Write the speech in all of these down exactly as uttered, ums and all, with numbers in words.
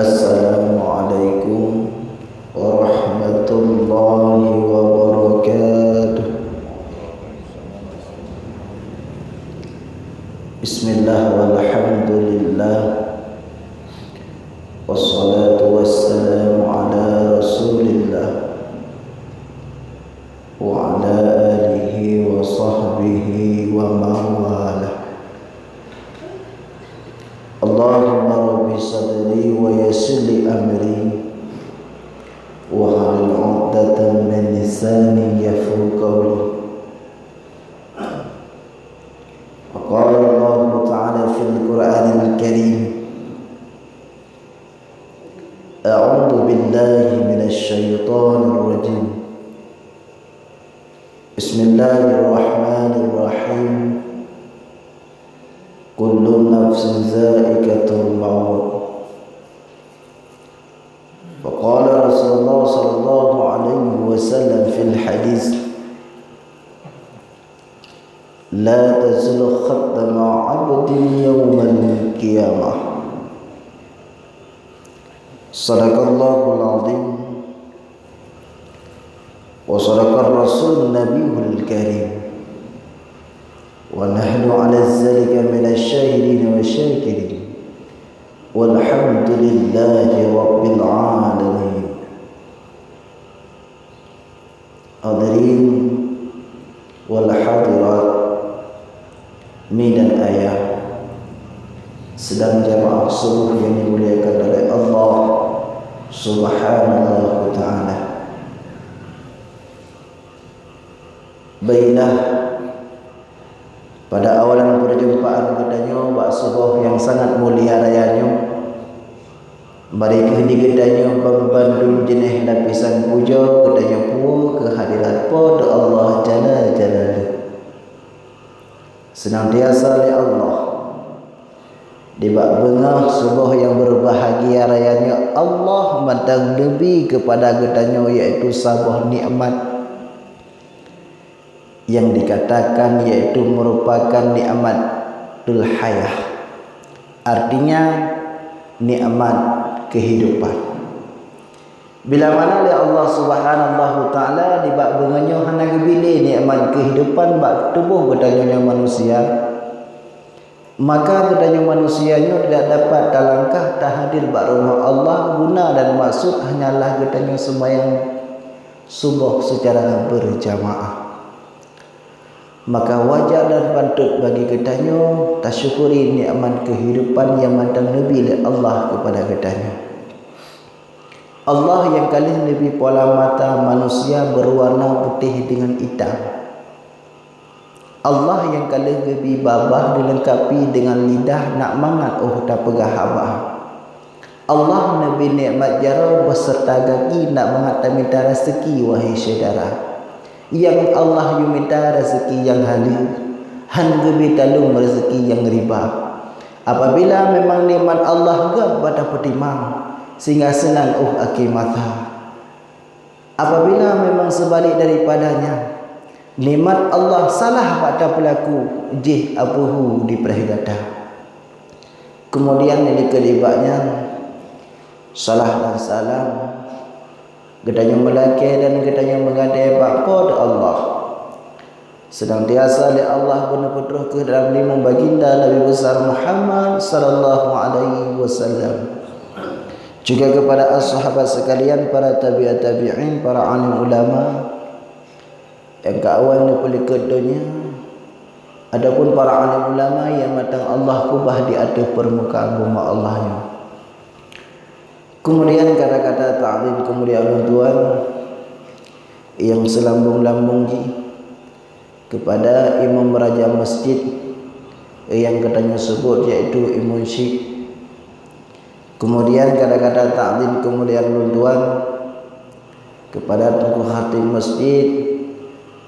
Assalamualaikum warahmatullahi wabarakatuh. Bismillah walhamdulillah. Wassalatu wassalamu ala Rasulillah wa ala alihi wa sahbihi wa mawalah. Allahumma rabbi sadri wa yassir li amri wa hlul uqdatan min lisani yafqahu qawli. Wa qala Allahu ta'ala fil Qur'anil Karim, a'udzu billahi minasy syaithanir rajim. Bismillahirrahmanirrahim. Kullu nafsin za'iqatul maut. Wa qala Rasulullah sallallahu alaihi wasallam fil hadis, la tazulu qadama abdin yaumal qiyamah. Sadaqallahul azim. Wa sadaqar rasul nabiyul karim. Wa nahnu ala zalika minasy syahidin wa syakirin. Walhamdulillahi rabbil alamin. Hadirin wal hadirat, mi dan ayah, sidang jamaah subuh yang dimuliakan oleh Allah Subhanahu wa Ta'ala. Baiklah, pada awalan perjumpaan geutanyoe bak suboh nyang sangat mulia raya nyoe, bari kheueh di geutanyoe banmandum jeuneh lapisan puja geutanyoe puwoe keuhadirat Po teu Allah Jalla Jalaluh. Seunantiasa lé Allah, di bak beungoh suboh nyang berbahagia raya nyoe, Allah mantong neubi keupada geutanyoe, yaitu saboh nikmat nyang dikatakan, yaitu merupakan nikmatul hayah, artinya nikmat kehidupan. Bila mana lé Allah Subhanahu wa Ta'ala di bak beungoh nyoe hana geubri lé nikmat kehidupan bak tuboh geutanyoe nyang manusia, maka geutanyoe manusia nyoe tidak dapat talangkah tahadir bak rumoh Allah, guna dan maksud hanyalah geutanyoe seumayang suboh seucara berjamaah. Maka wajar dan patôt bagi geutanyoe tasyukuri nikmat kehidupan nyang mantong neubi lé Allah keupada geutanyoe. Allah nyang ka lheueh neubi pola mata manusia beuwarna putéh deungon itam. Allah nyang ka lheueh geubi babah dileungkapi deungon lidah nak mangat óh tapeugah haba. Allah neubi nikmat jaroe beuseurta gaki nak mangat tamita raseuki, wahai syedara. Nyang Allah yue mita raseuki nyang haleue, hán geubi taleueng raseuki nyang riba. Apabila memang nikmat Allah göt bak tapeutimang, sehingga seunang óh akhé masa. Apabila memang seubalek daripada nyan, nikmat Allah salah bak tapeulaku, jih apeuhu dipreh gata. Keumudian, di keudeh bak nyan, salah dan salam geutanyoe meulakée dan geutanyoe meugadée bak Po teu Allah. Seunantiasa lé Allah beuneupeutroh keu dalam limong baginda Nabi Besar Muhammad sallallahu alaihi wasallam. Juga keupada sahabat sekalian, para tabi'ut tabi'in, para alim ulama nyang ka awai neupeulikot donya, ataupun para alim ulama nyang mantong Allah keubah di ateueh peurmukaan bumoe Allah nyoe. Keumudian kata-kata takzim keumuliaan ulôn tuan nyang seulambong-lambong jih keupada imam raja masjid nyang geutanyoe seubut, yaitu Imum Syik. Keumudian kata-kata takzim keumuliaan ulôn tuan keupada teungku khatib masjid,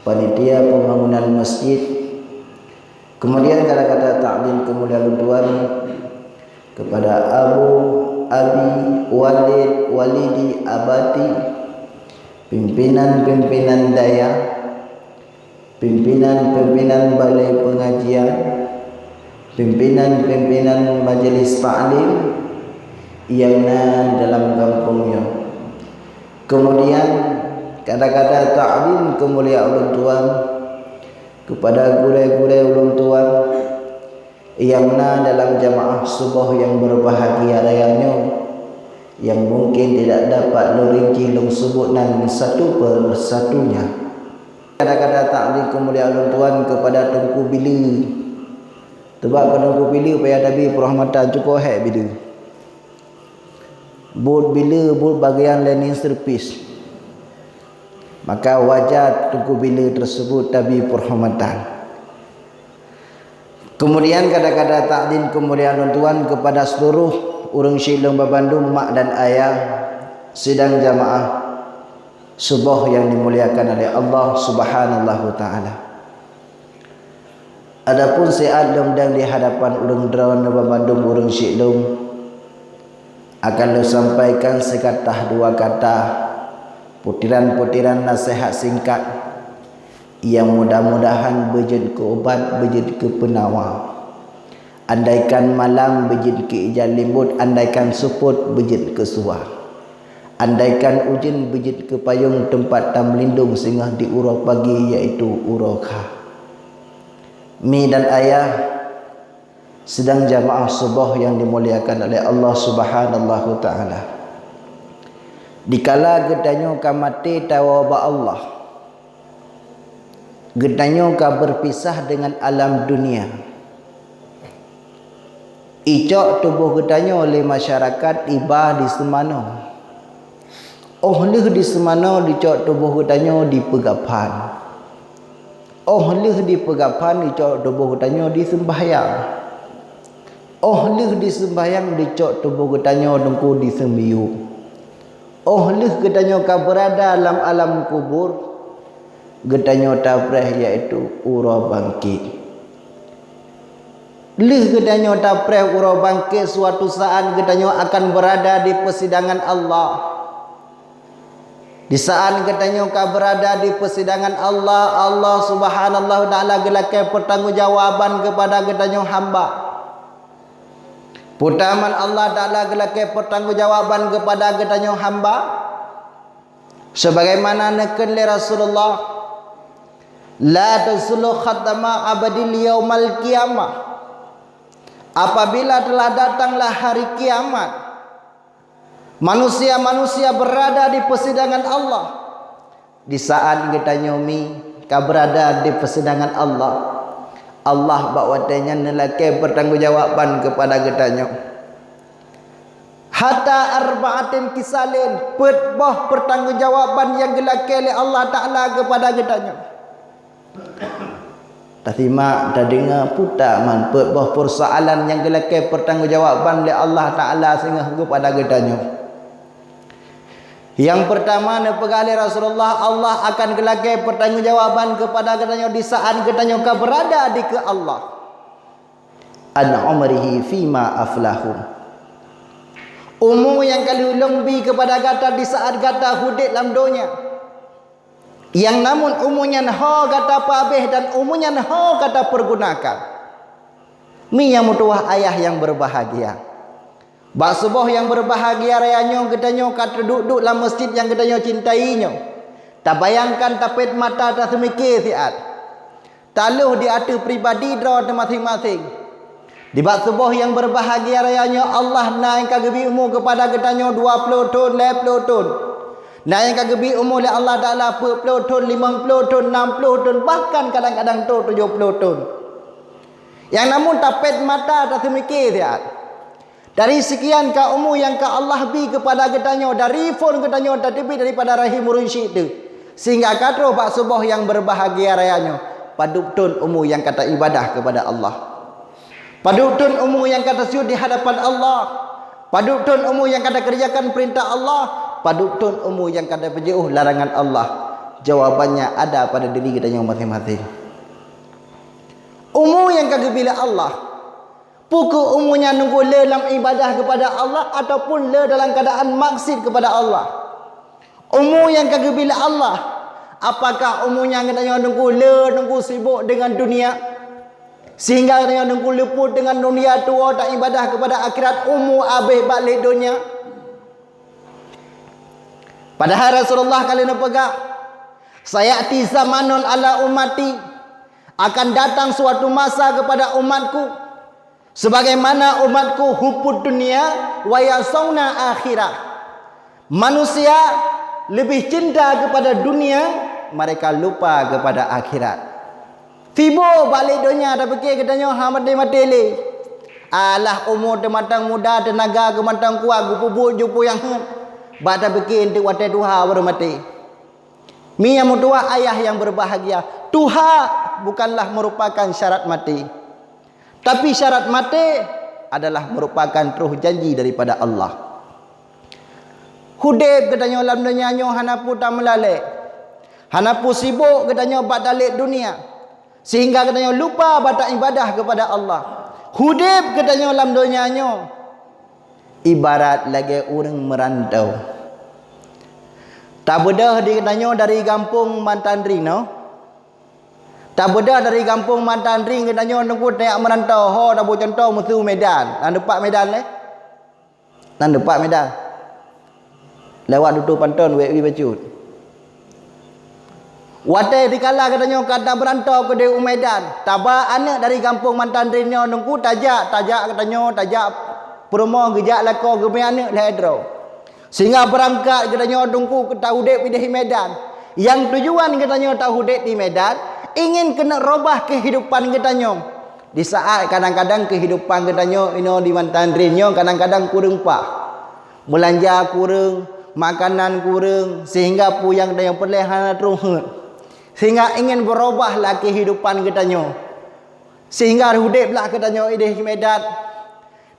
panitia pembangunan masjid. Keumudian kata-kata takzim keumuliaan ulôn tuan keupada abu, abi, walid, walidi, abati, pimpinan-pimpinan dayah, pimpinan-pimpinan balai pengajian, pimpinan-pimpinan majelis taklim, nyang na di dalam gampông nyoe. Keumudian, kada-kada takzim keumuliaan ulôn tuan keupada gurée-gurée ulôn tuan nyang na dalam jamaah suboh nyang beubahgia raya nyoe, nyang mungken tidak dapat lôn rinci lôn seubut nan satu per satunya. Kada-kada takzim keumuliaan ulôn tuan keupada Teungku Bile. Teuba keu Teungku Bile payah tabi peurahmatan, cukôp hék Bile. Buet Bile buet bagian cleaning service. Maka wajar Teungku Bile teuseubut tabi peurahmatan. Keumudian kada-kada takzim keumuliaan ulôn tuan keupada seuluroh ureuëng syik lôn bandum, mak dan ayah, sidang jamaah suboh nyang dimuliakan oleh Allah Subhanahu wa Taala. Adapun siat lôn dang di hadapan ureuëng droeneuh bandum ureuëng syik lôn, akan lôn sampaikan sigatah dua gata putiran-putiran naseuhat singkat, nyang mudah-mudahan beujeuet keu ubat, beujeuet keu peunawa. Andaikan malam beujeuet keu ija limbot, andaikan seupôt beujeuet keu suwa, andaikan ujeuen beujeuet keu payong teumpat tameulindong singoh di uroe pagi, yaitu uroe kha. Mi dan ayah, sidang jamaah suboh nyang dimuliakan oleh Allah Subhanahu wa Taala. Dikala geutanyoe ka maté tawoe bak Allah, geutanyoe ka beurpisah deungon alam dunia. Icok tuboh geutanyoe lé masyarakat iba di seumanoe. Óh lheueh di seumanoe dicok tuboh geutanyoe dipeugaphan. Óh lheueh dipeugaphan dicok tuboh geutanyoe diseumbahyang. Óh lheueh diseumbahyang dicok tuboh geutanyoe teungku diseumiyueb. Óh lheueh geutanyoe ka beurada lam alam kubur, geutanyoe tapreh, yaitu uroe bangkét. Lheueh geutanyoe tapreh uroe bangkét, suatu saát geutanyoe akan beurada di peusidangan Allah. Di saát geutanyoe ka beurada di peusidangan Allah, Allah Subhanahu wa Taala geulakée peutanggongjawaban keupada geutanyoe hamba. Peutaman Allah Taala geulakée peutanggongjawaban keupada geutanyoe hamba. Sebagaimana neukheun lé Rasulullah, "La tazulu qadama abdin yaumal qiyamah." Apabila telah datanglah hari kiamat, manusia-manusia beurada di peusidangan Allah. Di saát geutanyoe mi ka beurada di peusidangan Allah, Allah bak watée nyan neulakée peutanggongjawaban keupada geutanyoe. Hatta arba'atin khisalin, peuet boh peutanggongjawaban nyang geulakée lé Allah Taala keupada geutanyoe. Tasimak, tadeungoe, puta man peuet boh peusoalan nyang geulakée peutanggongjawaban lé Allah Taala singoh keupada geutanyoe. Nyang peurtama neupeugah lé Rasulullah, Allah akan geulakée peutanggongjawaban keupada geutanyoe di saát geutanyoe ka beurada dikeue Allah. An umrihi fima aflahu. Umu nyang ka lheueh lôn bi keupada gata di saát gata udeb lam donya. Nyang namun umu nyan ho gata peuabeh dan umu nyan ho gata peugunakan. Mi nyang meutuwah ayah nyang beubahgia. Bak suboh nyang beubahgia raya nyoe geutanyoe ka teuduek-duek lam meuseujid nyang geutanyoe cintai nyoe. Tabayangkan tapet mata taseumike siat. Taloh di ateueh pribadi droe teuh maséng-maséng. Di bak suboh nyang beubahgia raya nyoe Allah na nyang ka geubi umu keupada geutanyoe dua ploh thon, lhée ploh thon. Na nyang ka geubi umu lé Allah Taala peuet ploh thon, limong ploh thon, nam ploh thon, bahkan kadang-kadang trok tujoh ploh thon. Nyang namun tapet mata taseumike siat. Dari sikian ka umu nyang ka Allah bi keupada geutanyoe, dari phon geutanyoe tateubiet daripada rahim ureuëng syik teuh, sehingga ka troh bak suboh nyang beubahgia raya nyoe, padub thon umu nyang ka taibadah keupada Allah. Padub thon umu nyang ka tasiet di hadapan Allah. Padub thon umu nyang ka takeureujakan peurintah Allah. Padub thon umu nyang ka tapeujiôh larangan Allah. Jawabannya ada pada diri geutanyoe maséng-maséng. Umu nyang ka geubi lé Allah. Peu kheueh umu nyan teungku le lam ibadah keupada Allah ataupun le dalam keuadaan maksiet keupada Allah? Umu nyang ka geubi lé Allah, apakah umu nyan geutanyoe teungku le teungku sibok deungon dunia? Sehingga geutanyoe teungku leuput deungon dunia, tuwoe taibadah keupada akhirat, umu abéh bak lé donya. Padahai Rasulullah ka lheueh neupeugah, "Sayati zamanun ala ummati," akan datang suatu masa kepada umatku, sebagaimana umatku hubbud dunya wa yansawna akhirah. Manusia lebih cinta kepada dunia, mereka lupa kepada akhirat. Sibok bak lé donya, tapike geutanyoe hana maté-maté lé. Alah, umu teumatang muda, teunaga geumantong kuat, geupeubuet jih peue nyang heuet. Bak tapike eunteuk watée tuha baru maté. Mi nyang meutuwah ayah nyang berbahagia, tuha bukanlah merupakan syarat maté. Tapi syarat maté adalah merupakan troh janji daripada Allah. Udeb geutanyoe lam donya nyoe hana peue tameulalée, hana peue sibok geutanyoe bak dalek dunia, sehingga geutanyoe lupa bak taibadah keupada Allah. Udeb geutanyoe lam donya nyoe ibarat lagée ureuëng meurantau. Tabeudôh di geutanyoe dari gampông Mantan Ring nyoe. Tabeudôh dari gampông Mantan Ring geutanyoe teungku tajak meurantau, ho, taboh cuntoh, meusu Medan. Na neupak Medan lé? Na neupak Medan? Lewat dutoe panton, wék wie bacut. Watée dikala geutanyoe ka tameurantau keudeh u Medan, taba aneuëk dari gampông Mantan Ring nyoe teungku tajak, tajak geutanyoe, tajak peurumoh, geujak lakoe, geubri aneuëk lhée droe. Sehingga beurangkat geutanyoe teungku keu taudeb ideh Medan. Nyang tujuan geutanyoe taudeb di Medan, ingin keuneuk robah keuhidupan geutanyoe. Di saat kadang-kadang keuhidupan geutanyoe inoe di Mantan Ring nyoe kadang-kadang kureueng paih. Beulanja kureueng, makanan kureueng, sehingga peue nyang geutanyoe peureulée hana troh heuet. Sehingga ingin beurobah lah keuhidupan geutanyoe. Sehingga udeb lah geutanyoe ideh Medan.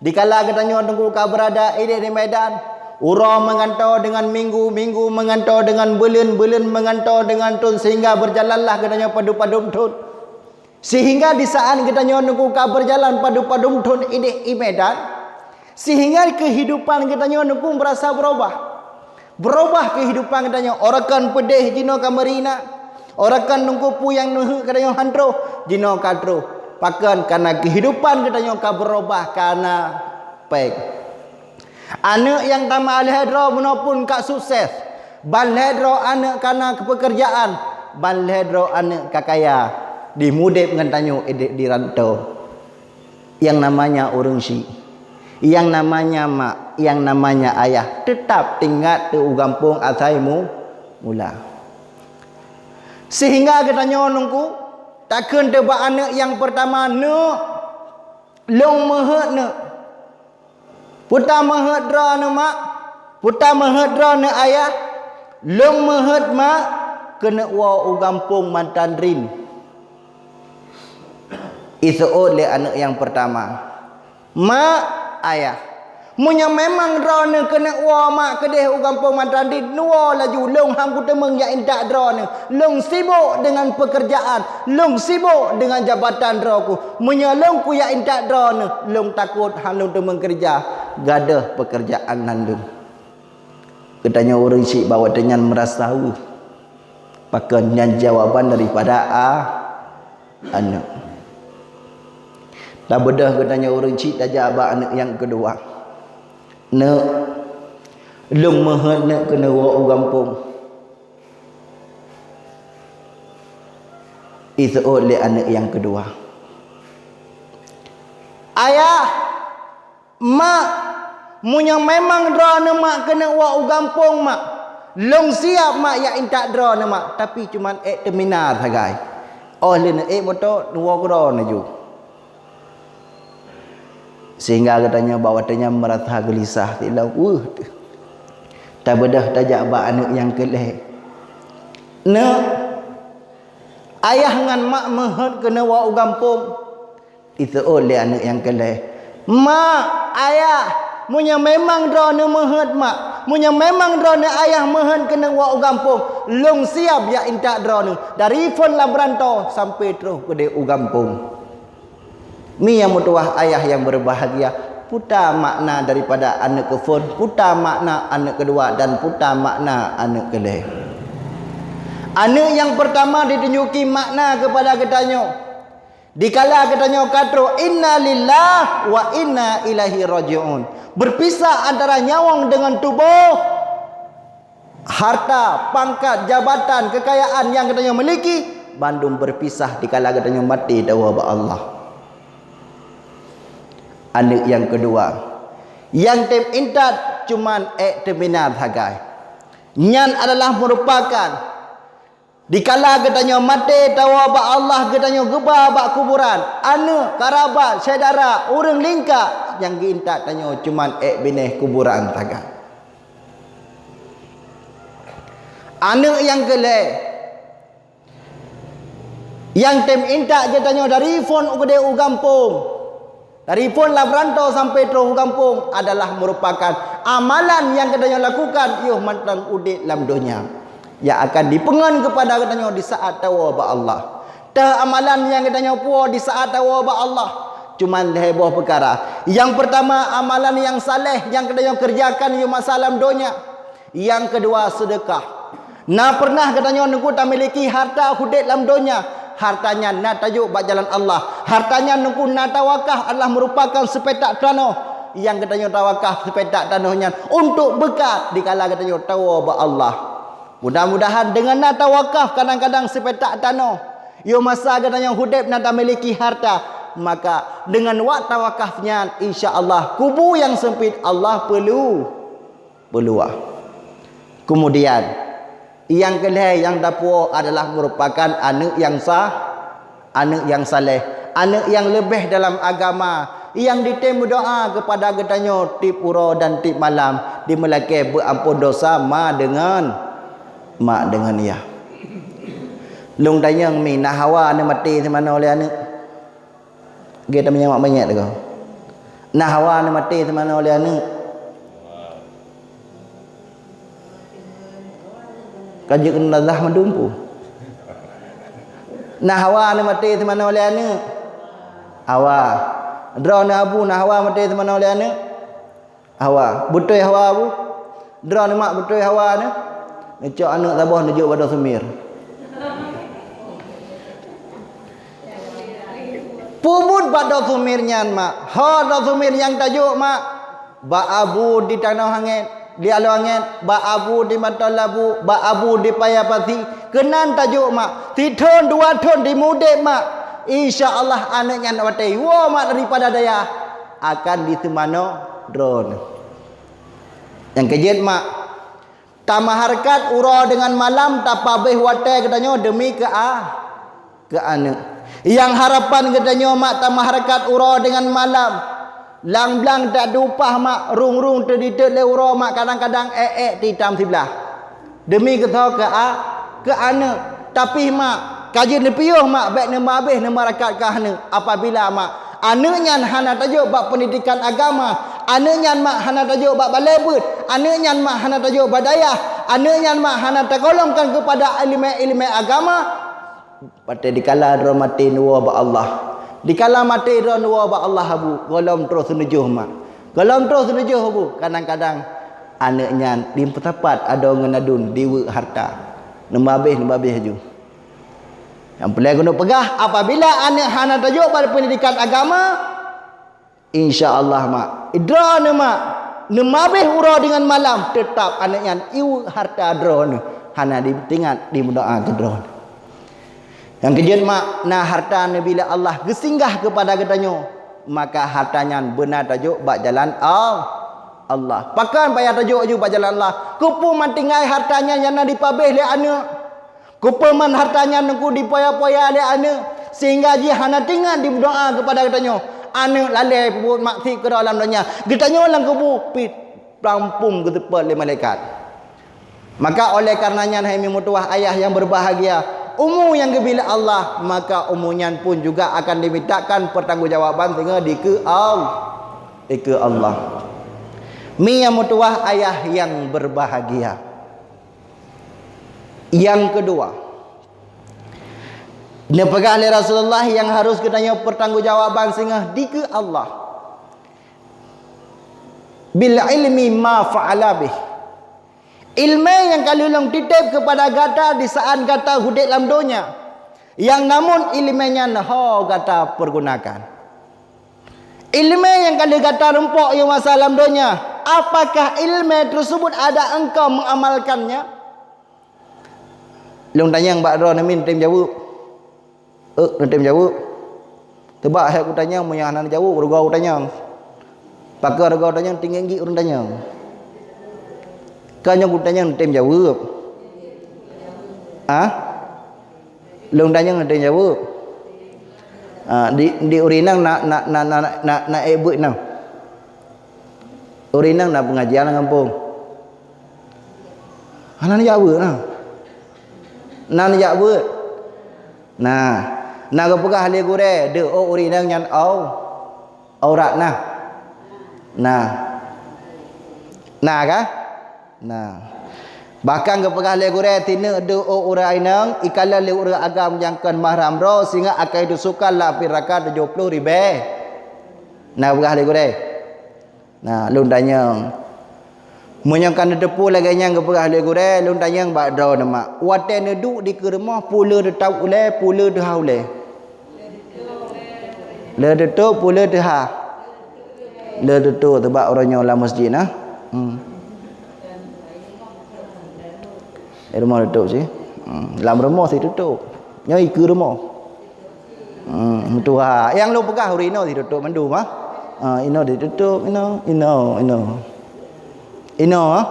Dikala geutanyoe teungku ka beurada ideh di Medan, uroe meungantoe deungon minggu, minggu meungantoe deungon buleuen, buleuen meungantoe deungon thon, sehingga beurjalanlah geutanyoe padub-padub thon. Sehingga di saat geutanyoe teungku ka beurjalan padub-padub thon ideh i Medan, sehingga keuhidupan geutanyoe teungku meurasa beurobah. Beurobah keuhidupan geutanyoe, oh rakan peudeh jinoe ka meurina, oh rakan teungku peue nyang neuheuek geutanyoe han troh, jinoe ka troh. Pakon? Kareuna keuhidupan geutanyoe ka beurobah, ka na péng. Aneuëk nyang tamah lhée droe bunoe phon ka sukses, ban lhée droe aneuëk ka na keupeukeurjaan, ban lhée droe aneuëk ka kaya, di udeb ngon tanyoe ideh di rantau. Yang namanya ureuëng syik, yang namanya mak, yang namanya ayah, teutap teuingat teuh u gampông asai mu-, mula. Sehingga geutanyoe teungku, takheun teuh bak aneuëk nyang peurtama, "Neuk, lôn meuheuet neuk." "Peue tameuheuet droeneuh mak? Peue tameuheuet droeneuh ayah?" "Lôn meuheuet mak keuneuk woe u gampông Mantan Ring." Iseuôt lé aneuëk nyang peurtama, "Mak, ayah, meunyoe memang droeneuh keuneuk woe mak keudeh u gampông Mantan Ring, neuwoe laju, lôn han kuteumèe jak intat droeneuh. Lôn sibok deungon peukeurjaan, lôn sibok deungon jabatan droe kuh. Meunyoe lôn kujak intat droeneuh, lôn takot han lôn teumèe keureuja, gadôh peukeurjaan nan lôn." Geutanyoe ureuëng syik bak watée nyan meurasa weueh. Pakon? Nyan jawaban daripada a-, aneuëk. Tabeudôh geutanyoe ureuëng syik tajak bak aneuëk nyang keudua. "Neuk, lôn meuheuet neuk keuneuk woe u gampông." Iseuôt lé aneuëk nyang keudua, "Ayah, mak, meunyoe memang droeneuh mak keuneuk woe u gampông mak, lôn siab mak jak intat droeneuh mak, tapi cuman ék teumina sagai. Óh lheueh neuék moto, neuwoe keudroe neuju." Sehingga geutanyoe bak watée nyan meurasa geulisah silau weueh teuh. Tabeudôh tajak bak aneuëk nyang keulhée. "Neuk, ayah ngon mak meuheuet keuneuk woe u gampông." Iseuôt lé aneuëk nyang keulhée, "Mak, ayah, meunyoe memang droeneuh meuheuet mak, meunyoe memang droeneuh ayah meuheuet keuneuk woe u gampông, lôn siab jak intat droeneuh, dari phon lam rantau sampai troh keudeh u gampông." Mi nyang meutuwah ayah nyang beubahgia, peue ta makna daripada aneuëk keuphon, peue ta makna aneuëk keudua, dan peue ta makna aneuëk keulhée? Aneuëk nyang peurtama ditunjuki makna keupada geutanyoe. Dikala geutanyoe ka troh, "Inna lillah wa inna ilaihi raji'un." Berpisah antara nyawöng dengan tuboh, harta, pangkat, jabatan, kekayaan nyang geutanyoe miliki, bandum berpisah dikala geutanyoe maté tawoe bak Allah. Aneuk nyang keudua, nyang tem intat cuman ék teumina sagai. Nyan adalah merupakan dikala geutanyoe maté tawoe bak Allah, geutanyoe geuba bak kuburan, aneuk, karabat, syedara, ureuëng lingka nyang geuintat tanyoe cuman ék binéh kuburan sagai. Aneuk nyang keulhée, nyang tem intat geutanyoe dari phon u keudée u gampông, dari phon lam rantau sampai troh u gampông adalah merupakan amalan nyang geutanyoe lakukan yoh mantong udeb lam donya, nyang akan dipeungon keupada geutanyoe di saat tawoe bak Allah. Teuh amalan nyang geutanyoe puwoe di saat tawoe bak Allah, cuman lhée boh peukara. Nyang peurtama, amalan nyang saleh nyang geutanyoe keureujakan yoh masa lam donya. Nyang keudua, seudeukah. Na peureunah geutanyoe neungku tamiliki harta udeb lam donya, harta nyan na tajok bak jalan Allah. Harta nyan neungku na tawakaf adalah merupakan sipetak tanoh nyang geutanyoe tawakaf sipetak tanoh nyan untuk beukat dikala geutanyoe tawoe bak Allah. Mudah-mudahan deungon na tawakaf kadang-kadang sipetak tanoh, yoh masa geutanyoe udeb na tamiliki harta, maka deungon wak tawakaf nyan, insya Allah, kubu nyang seumpit Allah peulu-, peuluah. Keumudian, nyang keulhée nyang tapuwoe adalah merupakan aneuk nyang sa-, aneuk nyang saleh, aneuk nyang leubeh dalam agama, nyang jitem meudoá keupada geutanyoe tieb uroe dan tieb malam, jimeulakée beuamphon desya ma deungon, mak deungon yah. Lôn tanyong mi, na hawa neumaté teumanoe lé aneuk? Gét teumanyong mak manyét lagée. Na hawa neumaté teumanoe lé aneuk? Ka jeuet keuneuk lazah mandum pu. Na hawa neumaté teumanoe lé aneuk? Hawa. Droeneuh abu na hawa maté teumanoe lé aneuk? Hawa. Beutôi hawa abu? Droeneuh mak beutôi hawa neuh? Neucok aneuk saboh neujok bak Dok Sumir. Peubuet bak Dok Sumir nyan mak. Ho Dok Sumir nyang tajok mak. Bak abu di tanoh angén, di aloe angén, bak abu di mantong labu, bak abu di paya pasi, keunan tajok mak. Sithon dua thon di mudeb mak. Insya Allah aneuk nyan watée iwoe mak daripada dayah akan diseumanoe droeneuh. Nyang keujeuet mak, tameuhareukat uroe deungon malam tapabeh watée geutanyoe deumi keu a-, keu aneuk. Nyang harapan geutanyoe mak tameuhareukat uroe deungon malam. Blang-blang tak diupah mak, rung-rung teuditeuet lé uroe mak, kadang-kadang ék-ék titam siblaih. Deumi keusoe keu a-, keu aneuk. Tapi mak, ka jeuet neupiôh mak, bék neumeuhabéh neumeuhareukat keu aneuk. Apabila mak, aneuk nyan hana tajok bak peundidikan agama, aneuk nyan mak hana tajok bak balée beuet, aneuk nyan mak hana tajok bak dayah, aneuk nyan mak hana tagohlomkan keupada iéleumé-iéleumé agama, watée dikala droe maté neuwoe bak Allah. Dikala maté droe neuwoe bak Allah abu, gohlom troh seuneujôh mak. Gohlom troh seuneujôh abu, kadang-kadang aneuk nyan jipeusapat adoe ngon aduen diweuek harta. Neumeuhabéh, neumeuhabéh laju. Nyang peureulée keuneuk peugah, apabila aneuk hana tajok bak peundidikan agama, insya Allah mak, droeneuh mak, neumeuhabéh uroe deungon malam, teutab aneuk nyan iweuek harta droeneuh, hana jiteuingat jimeudoá keu droeneuh. Nyang keujeuet mak, na harta neubi lé Allah geusinggah keupada geutanyoe, maka harta nyan beuna tajok bak jalan Al-, Allah. Pakon payah tajok laju bak jalan Allah? Keupeue man tinggai harta nyan nyang na jipabéh lé aneuk? Keupeue man harta nyan neungku dipoya-poya lé aneuk, sehingga jih hana teuingat jimeudoá keupada geutanyoe? Aneuk lalée peubuet maksiet keudroe lam donya, geutanyoe lam kubu pih rampung geuteupot lé malaikat. Maka oleh karena nyan, hai meutuwah ayah nyang berbahagia, umu nyang geubri lé Allah, maka umu nyan pun juga akan dimintakan pertanggungjawaban singoh dikeue Al-, dikeue Allah. Mi nyang meutuwah ayah nyang berbahagia. Nyang keudua, neupeugah lé Rasulullah nyang harus geutanyoe pertanggungjawaban singoh dikeue Allah. Bil ilmi ma fa'ala bih. Iéleumé nyang ka lheueh lôn titép keupada gata di saat gata udeb lam donya. Yang namun ileumèe nyan ho gata peugunakan. Ileumèe nyang ka lheueh gata reumpok yoh masa lam donya, apakah ileumèe tersebut ada engkau mengamalkannya? Lôn tanyong bak droeneuh, mi neutem jaweueb? Ôk, neutem jaweueb. Teubak hai kutanyong, meunyoe hana neujaweueb, reugoe kutanyong. Pakon reugoe tanyong, tinggai gik ureueng tanyong. Ka nyoe kutanyong neutem jaweueb. Ah? Lôn tanyong neutem jaweueb. Ah, di, di ureueng inong na, na, na ék beuet inong. Ureueng inong na pengajian lam gampông. Hana neujak beuet na. Na neujak beuet. Nah, na geupeugah lé gurèe, deuh ôk ureueng inong nyan au-, aurat na. Nah. Na ka? Nah. Bahkan geupeugah lé gurèe, tineuk deuh ôk ureueng inong, ikalon lé ureueng agam nyang kon mahram droe, sehingga akan disukat lam api neuraka tujoh ploh ribèe. Na geupeugah lé gurèe. Nah, lôn tanyong. Meunyoe ka neuteupeue lagèe nyan geupeugah lé gurèe, lôn tanyong bak droeneuh mak. Watèe neuduek dikeue rumoh, peue le teutôp ulèe, peue le teuha ulèe? Le teutôp, peue le teuha? Le teutôp, teubak uroe nyoe lam masjid na. Hmm. Di rumoh teutôp cit. Hmm. Lam rumoh cit teutôp. Nyoe ikeue rumoh. Hmm, meutuha. Nyang lôn peugah ureueng inoe cit teutôp mandum, ha. Ha, inoe cit teutôp, inoe, inoe, inoe. Inoe, ha?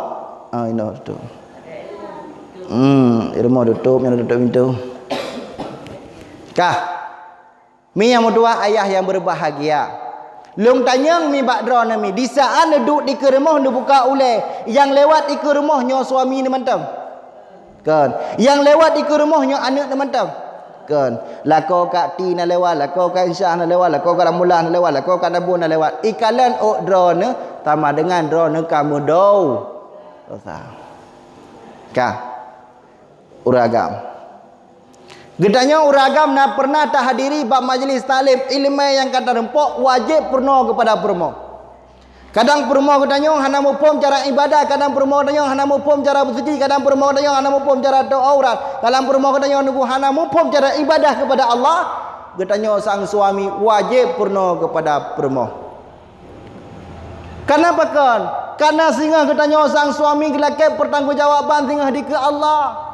Ha, inoe teutôp. Hmm, di rumoh teutôp, nyoe teutôp pintoe. Kah. Mi nyang meutuah ayah nyang berbahagia. Lôn tanyong mi bak droeneuh mi, di saat neuduek dikeue rumoh neubuka ulèe, nyang lewat dikeue rumoh nyoe suami neuh mantong? Kon. Nyang lewat dikeue rumoh nyoe aneuk neuh mantong? Kon. Lakoe Kak Ti na lewat, lakoe Kak Insyah na lewat, lakoe Kak Ramula na lewat, lakoe Kak Nabun na lewat. Ikalon ôk droeneuh sama dengan droeneuh ka meudesya. Ka. Ureueng agam. Geutanyoe ureueng agam na peureunah tahadiri bak majlis taklim, ileumèe nyang ka tareumpok wajéb peurunoe keupada peurumoh. Kadang peurumoh geutanyoe hana muphom cara ibadah, kadang peurumoh geutanyoe hana muphom cara beusuci, kadang peurumoh geutanyoe hana muphom cara tôp aurat, kadang peurumoh geutanyoe nunggu hana muphom cara ibadah keupada Allah, geutanyoe sang suami wajéb peurunoe keupada peurumoh. Kareuna pakon? Kareuna singoh geutanyoe sang suami geulakèe peutanggongjawaban singoh dikeue Allah.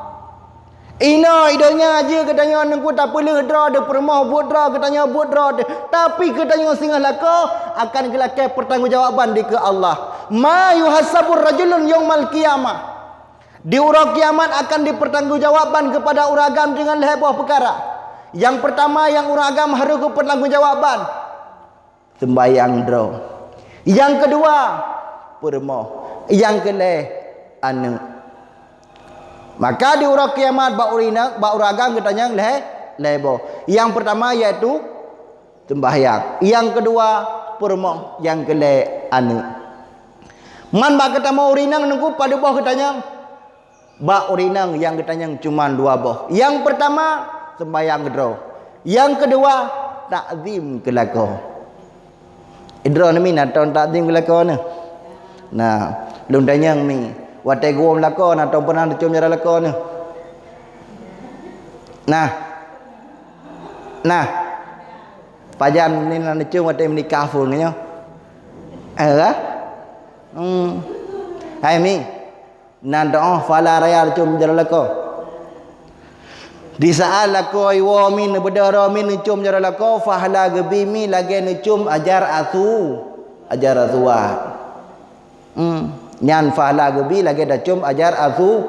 Inoe i donya jeuet geutanyoe nunggu tapeuleueh droe deuh peurumoh buet droe, geutanyoe buet droe deuh. Tapi geutanyoe singoh lakoe akan geulakèe peutanggongjawaban dikeue Allah. Ma yuhasabur rajulun yaumal qiyamah. Di uroe kiamat akan dipeutanggongjawaban keupada ureueng agam deungon lhèe boh peukara. Nyang peurtama nyang ureueng agam harôh geupeutanggongjawaban. Seumbahyang droe. Nyang keudua, peurumoh. Nyang keulhèe, aneuk. Maka di uroe kiamat bak ureueng inong, bak ureueng agam geutanyong lhèe, lhèe boh. Nyang peurtama yaitu seumbahyang. Nyang keudua, peurumoh. Nyang keulhèe, aneuk. Man bak geutanyoe ureueng inong nunggu padub boh geutanyong? Bak ureueng inong nyang geutanyong cuma dua boh. Nyang peurtama, seumbahyang keudroe. Nyang keudua, takzim keu lakoe. Droeneuh mi na tom takzim keu lakoe neuh? Na, lôn tanyong mi, watèe geuwoe meulakoe na tom pernah neucôm jaroe lakoe neuh? Nah. Nah. Pajan ni na neucôm watèe meunikah phôn nyoe? Eh, ha? Hmm. Hai mi. Nan teu'oh pahala raya neucôm jaroe lakoe. Di saat lakoe iwoe mi neubeudôh droe mi neucôm jaroe lakoe, pahala geubi mi lagèe neucôm ajar asu, ajar asuwat. Hmm. Nyan pahala geubi lagèe tacôm ajar asu,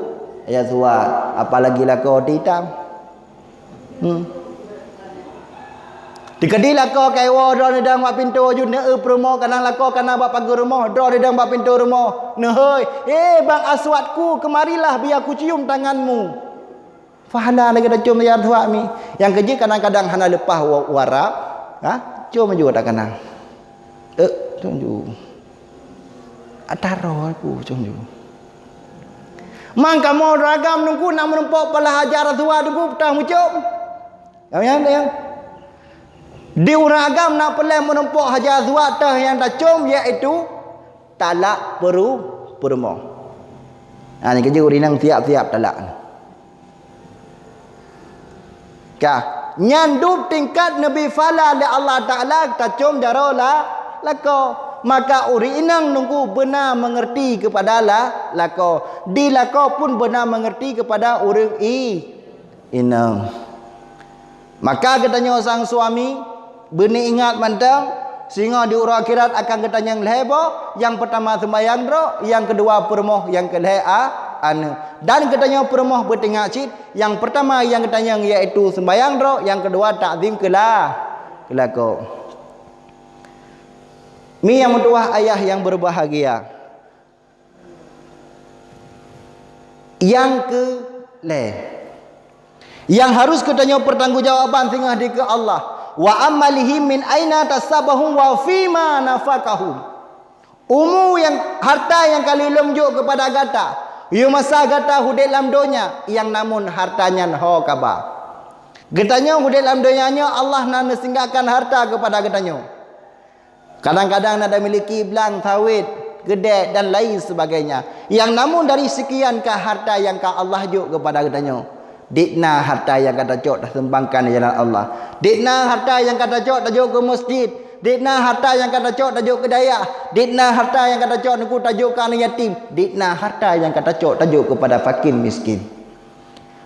ajar asuwat. Apalagi lakoe ti itam. Hmm. Teukeudi lakoe ka iwoe droeneuh dong bak pintoe jeuet neueu peurumoh, kadang lakoe ka na bak pageue rumoh, droeneuh dong bak pintoe rumoh. Neuhôi, "Eh, bang asuwatku, kemarilah biar kucium tanganmu." Pahala lagèe tacôm ajar asuwat mi. Nyang keujeuet kadang-kadang hana leupah wa-, wara, ha? Côm aju ata kanang. Eh, côm aju. Ata roh aku côm aju. Man kamoe ureueng agam nungku nak meurumpok pahala ajar asuwat nungku peutah meucôm. Kamu nyang, nyang. Di ureueng agam nak peureulèe meurumpok ajar asuwat teuh nyang tacôm yaitu talak peuru-, peurumoh. Ha, nyan keujeuet ureueng inong siap-siap talak. Ka, nyan dub tingkat neubi phala lé Allah Taala tacom jaroe la-, lakoe. Maka ureuëng inong nunggu beuna meungeurti keupada la-, lakoe. Di lakoe pun beuna meungeurti keupada ureuëng i-, inong. Maka geutanyoe sang suami, beuneuingat mantong, singoh di uroe akhirat akan geutanyong lhée boh, nyang peurtama seumbahyang droe, nyang keudua peurumoh, nyang keulhée a-, aneuëk. Dan geutanyoe peurumoh beutingak cit, nyang peurtama nyang geutanyong yaitu seumbahyang droe, nyang keudua takzim keula-, keulakoe. Mi nyang meutuwah ayah nyang beubahgia. Nyang keu lhée, nyang harôh geutanyoe peurtanggungjawaban singoh dikeue Allah, "Wa amwalihim min aina tasabahum wa fima nafaqahum." Umu nyang, harta nyang ka lheueh lom jok keupada gata, yôh masa gata udeb lam donya, nyang namun harta nyan ho kaba. Geutanyoe udeb lam donya nyoe, Allah na neusinggahkan harta keupada geutanyoe. Kadang-kadang na tamiliki blang, sawét, keudée, dan lain sebagainya. Nyang namun dari sekian ka harta nyang ka Allah jok keupada geutanyoe. Dikna harta nyang ka tacok tasumbangkan di jalan Allah. Dikna harta nyang ka tacok tajok keu meuseujid. Dikna harta nyang ka tacok tajok keu dayah. Dikna harta nyang ka tacok nunggu tajok keu aneuk yatim. Dikna harta nyang ka tacok tajok keupada fakir miskin.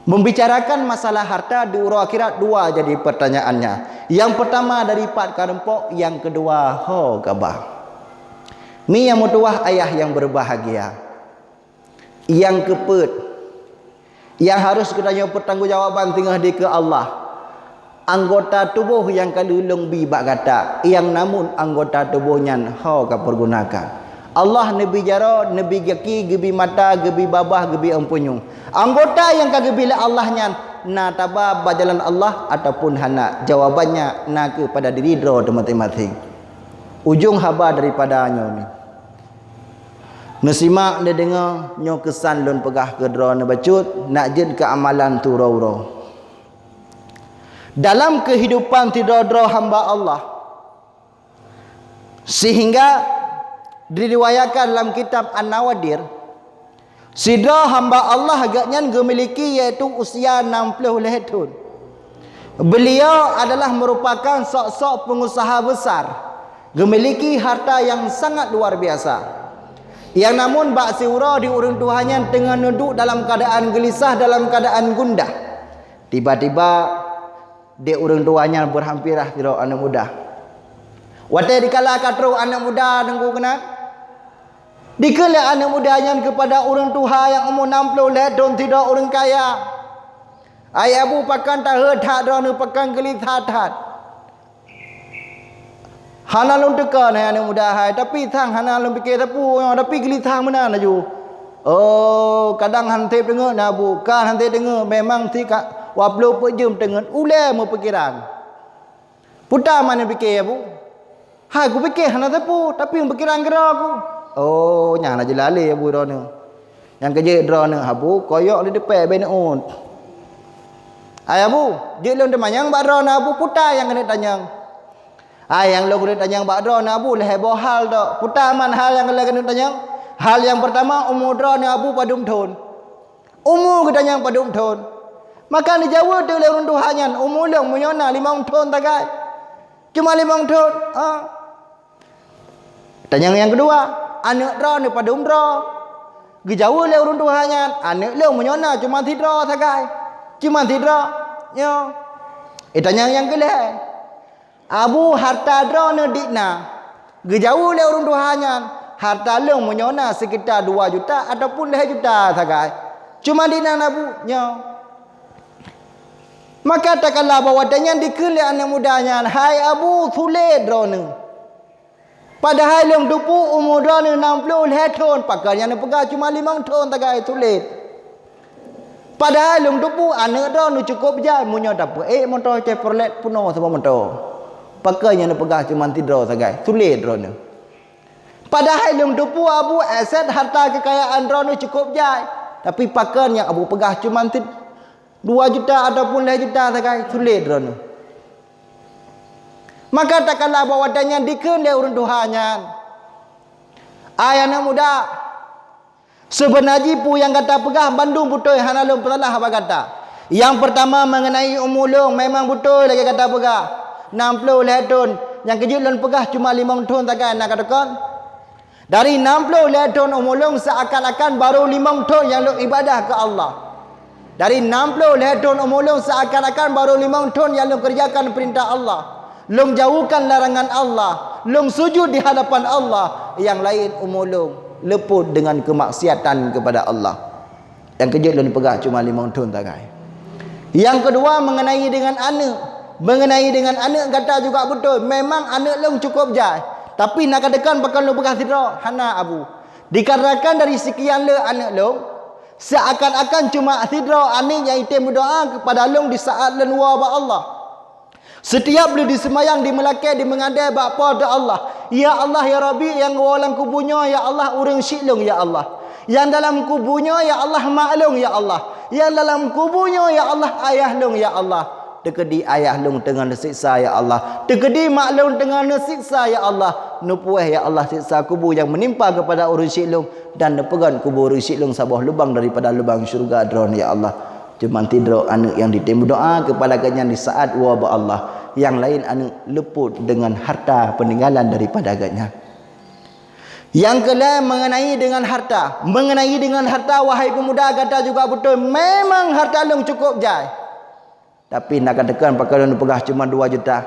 Membicarakan masalah harta di uroe akhirat dua jadi pertanyaannya. Nyang peurtama dari pat ka rumpok, nyang keudua ho kaba. Mi nyang meutuwah ayah nyang beubahgia. Nyang keupeuet, nyang harôh geutanyoe peurtanggungjawaban singoh dikeue Allah. Anggota tuboh nyang ka lheueh lôn bi bak gata, nyang namun anggota tuboh nyan ho ka peugunakan. Allah neubi jaroe, neubi gaki, geubi mata, geubi babah, geubi ampunyueng. Anggota nyang ka geubi lé Allah nyan na taba bak jalan Allah ataupun hana, jawabannya na keupada diri droe teumaséng-maséng. Ujong haba daripada nyoe nyoe. Neusimak, neudeungoe nyoe keusan lôn peugah keu droeneuh bacut, nak jeuet keu amalan siuroe-uroe. Dalam keuhidupan sidroe-droe hamba Allah, sehingga diriwayatkan lam kitab An-Nawadir, sidroe hamba Allah gobnyan geumiliki yaitu usia enam puluh lhée thon. Beliau adalah merupakan sok-sok pengusaha besar, geumiliki harta nyang sangat luar biasa. Nyang namun bak siuroe di ureuëng tuha nyan teungoh neuduek dalam keuadaan geulisah, dalam keuadaan gundah. Tiba-tiba, di ureuëng tuha nyan beuhampirah sidroe aneuk muda. Watée dikala ka trok aneuk muda teungku keunan, dikheun lé aneuk muda nyan keupada ureuëng tuha nyang umu enam puluh lhée thon sidroe ureuëng kaya, "Hai Abu, pakon taheuet that droeneuh, pakon geulisah that?" "Hana lôn teuka, hai aneuk muda hai, tapi sang hana lôn pike sapeue nyoe, tapi geulisah meunan laju." "Oh, kadang han sép teungeut na, Abu." "Ka han sép teungeut, memang si ka waploh peuet jeuem teungeut, ulée meupikiran." "Peue teuma neupike, Abu?" "Hai, kupike hana sapeue, tapi meupikiran keudroe ku." "Oh, nyan na jeulalé, Abu, droeneuh." Nyang keujeuet droeneuh, "Abu, koyok lé dipée bée neuôt." "Hai Abu, jeuet lôn teumanyong bak droeneuh Abu, peue nyang keuneuk tanyong." "Hai, nyang lôn keuneuk tanyong bak droeneuh Abu, lhée boh hal tok." "Peue teuma hal nyang lôn keuneuk tanyong?" "Hal nyang peurtama, umu droeneuh Abu padum thon?" Umu geutanyong padum thon. Maka neujaweueb teuk lé ureuëng tuha nyan, "Umu lôn meunyoe na limong thon sagai." "Cuma limong thon?" "Ah." Tanyong nyang keudua, "Aneuk droeneuh padum droe?" Geujaweueb lé ureuëng tuha nyan, "Aneuk lôn meunyoe na cuma sidroe sagai." "Cuma sidroe?" "Nyoe." Itanyong nyang keulhée, "Abu, harta droeneuh dikna?" Geujaweueb lé ureuëng tuha nyan, "Harta lôn meunyoe na seukita dua juta ataupun lhée juta sagai." "Cuma dikna, Abu?" "Nyoe." Maka takala bak watée nyan dikheun lé aneuk muda nyan, "Hai Abu, sulet droeneuh. Padahai lôn teupeue umu droeneuh nam ploh lhée thon, pakon nyang neupeugah cuma limong thon sagai, sulet. Padahai lôn teupeue aneuk droeneuh cukôp jai, meunyoe tapeuék moto Chevrolet peunoh saboh moto. Pakon nyang neupeugah cuma sidroe sagai, sulet droeneuh. Padahai lôn teupeue Abu, aset harta keukayaan droeneuh cukôp jai, tapi pakon nyang Abu peugah cuma sid-, dua juta ataupun lhée juta sagai, sulet droeneuh." Maka takala bak watée nyan dikheun lé ureuëng tuha nyan, "Hai aneuk muda, seubeuna jih peue nyang gata peugah bandum beutôi, hana lôn peusalah bak gata. Nyang peurtama, mengenai umu lôn, memang beutôi lagée gata peugah, nam ploh lhée thon. Nyang keujeuet lôn peugah cuma limong thon sagai na ka teukon. Dari nam ploh lhée thon umu lôn, seakan-akan barô limong thon nyang lôn ibadah keu Allah. Dari nam ploh lhée thon umu lôn, seakan-akan barô limong thon nyang lôn keureujakan peurintah Allah. Lôn jauhkan larangan Allah. Lôn sujud di hadapan Allah. Nyang laén umu lôn leupot deungon keumaksiatan keupada Allah. Nyang keujeuet lôn peugah cuma limong thon sagai. Nyang keudua, mengenai deungon aneuëk. Mengenai deungon aneuëk, gata juga beutôi. Memang aneuëk lôn cukôp jai. Tapi na ka teukon pakon lôn peugah sidroe, hana, Abu. Dikarenakan dari seukian le aneuëk lôn, seakan-akan cuma sidroe aneuëk nyang item meudoá keupada lôn di saát lôn woe bak Allah. Setiap lheueh diseumayang di meulakée di meungadée bak Po teu Allah, "Ya Allah, ya Rabbi, nyang woe lam kubu nyoe, ya Allah, ureuëng syiek lôn, ya Allah. Nyang dalam kubu nyoe, ya Allah, mak lôn, ya Allah. Nyang dalam kubu nyoe, ya Allah, ayah lôn, ya Allah. Teukeudi ayah lôn teungoh neusiksa, ya Allah. Teukeudi mak lôn teungoh neusiksa, ya Allah. Neupuéh, ya Allah, siksa kubu nyang meunimpa keupada ureuëng syiek lôn, dan neupeugét kubu ureuëng syiek lôn saboh lubang daripada lubang syeuruga Droeneuh, ya Allah." Cuma sidroe aneuëk nyang item meudoá keupada gobnyan di saát woe bak Allah. Nyang laén aneuëk leupot deungon harta peuninggalan daripada gobnyan. Nyang keulhée, mengenai deungon harta. Mengenai deungon harta, wahai peumuda, gata juga beutôi. Memang harta lôn cukôp jai. Tapi na ka teukon pakon lôn peugah cuma dua juta.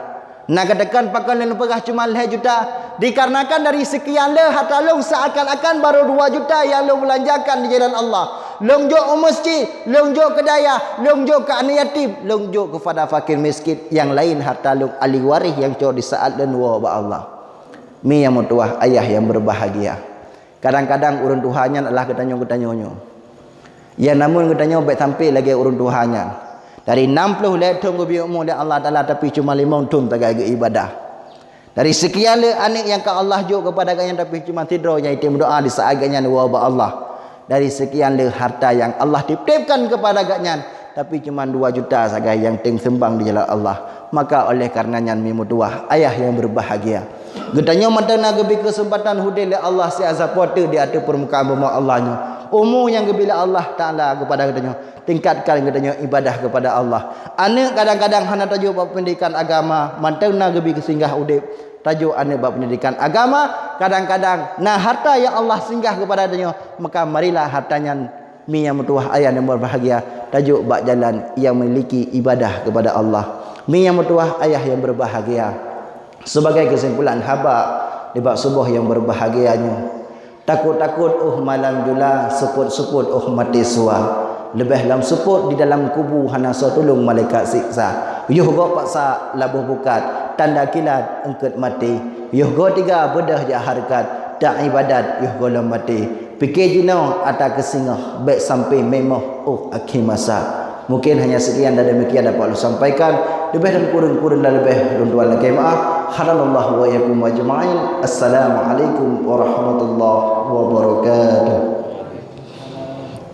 Na ka teukon pakon lôn peugah cuma lhée juta. Dikarenakan dari seukian le harta lôn, seakan-akan barô dua juta nyang lôn beulanjakan di jalan Allah. Lôn jok u meuseujid, lôn jok keu dayah, lôn jok keu aneuëk yatim, lôn jok keupada fakir miskin. Nyang laén harta lôn ahli waréh nyang cok di saát lôn woe bak Allah. Mi nyang meutuwah, ayah nyang beubahgia. Kadang-kadang ureuëng tuha nyan adalah geutanyoe-geutanyoe nyoe. Ya, namun geutanyoe bék sampai lagée ureuëng tuha nyan. Dari nam ploh lhée thon geubri umu lé Allah Taala, tapi cuma limong thon sagai geuibadah. Dari seukian le aneuëk nyang ka Allah jok keupada gobnyan, tapi cuma sidroe nyang item meudoá di saát gobnyan woe bak Allah. Dari seukian le harta nyang Allah titipkan keupada gobnyan, tapi cuma dua juta sagai nyang teueng sumbang di jalan Allah. Maka oleh kareuna nyan, mi meutuwah, ayah nyang beubahgia, geutanyoe mantong na geubri keuseumpatan udeb lé Allah siaza po teuk di ateueh peurmukaan bumoe Allah nyoe. Umu nyang geubri lé Allah Taala keupada geutanyoe, tingkatkan geutanyoe ibadah keupada Allah. Aneuëk kadang-kadang hana tajok bak peundidikan agama, mantong na geubri keu singgah udeb, tajok aneuëk bak peundidikan agama. Kadang-kadang na harta nyang Allah singgah keupada geutanyoe, maka marilah harta nyan, mi nyang meutuwah, ayah nyang beubahgia, tajok bak jalan nyang memiliki ibadah keupada Allah. Mi nyang meutuwah, ayah nyang beubahgia, sibagai keusimpulan haba nibak suboh nyang beubahgia nyoe, takot-takot óh malam jula, seupôt-seupôt óh maté sua. Leubeh lam seupôt di dalam kubu hana soe tulông malaikat siksa. Yoh goe paksa laboh bukat, tanda kilat eungkôt maté. Yoh goe tiga beudôh jak hareukat, tak ibadat yoh goe lom maté. Pike jinoe ata keusingoh, bék sampai meumoh óh akhé masa. Mungkin hanya sekian dan demikian dapat ulôn sampaikan. Leubeh dan kureueng-kureueng dan leubeh lôn tuan lakée maaf. Hadanallahu wa iyyakum ajma'in. Assalamualaikum warahmatullahi wabarakatuh.